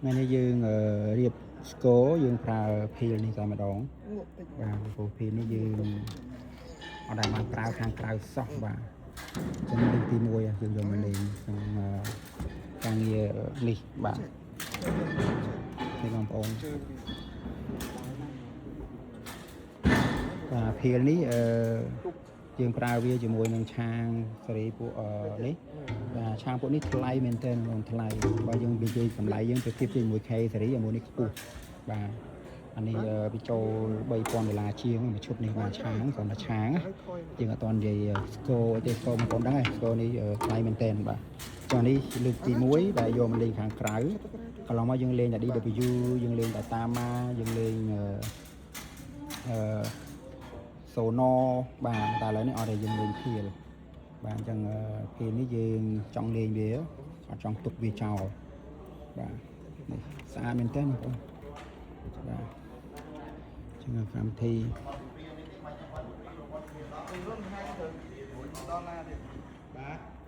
ថ្ងៃនេះយើងរៀបស្គរយើងប្រើភៀលនេះតែម្ដង ងក់តិច បាទពីព្រោះភៀលនេះយើងអត់ដែលបានប្រើខាងក្រៅសោះបាទអញ្ចឹងលើកទី1យើងយកមកលេងក្នុងការងារនេះបាទនេះបងប្អូន ជើង បាទភៀលនេះយើងប្រើវាជាមួយនឹងឆាងសេរីពួកនេះបាទឆាងពួកនេះថ្លៃមែនទែនបងថ្លៃបើយើងនិយាយតម្លៃយើងប្រៀបធៀបជាមួយ K សេរីអាមួយនេះខ្ពស់បាទអានេះវាចូល3000ដុល្លារជាងមួយឈុតនេះបាទឆាងគ្រាន់តែឆាងណា ហើយខយ យើងអត់ទាន់និយាយស្គរអីទេស្គរបងប្អូនដឹងហើយស្គរនេះថ្លៃមែនទែនបាទចុះនេះលើកទី1ដែលយកមកលេងខាងក្រៅកន្លងមកយើងលេងតែ DW យើងលេងតែតាម៉ាយើងលេងអឺសូណបាទតែឥឡូវនេះអត់ទេយើងលេងភៀលបាទអញ្ចឹងភៀលនេះយើងចង់លេងវាអត់ចង់ទុកវាចោលបាទនេះស្អាតមែនទែនបងប្អូនបាទអញ្ចឹងកម្មវិធី ដល់ណាទៀតបាទ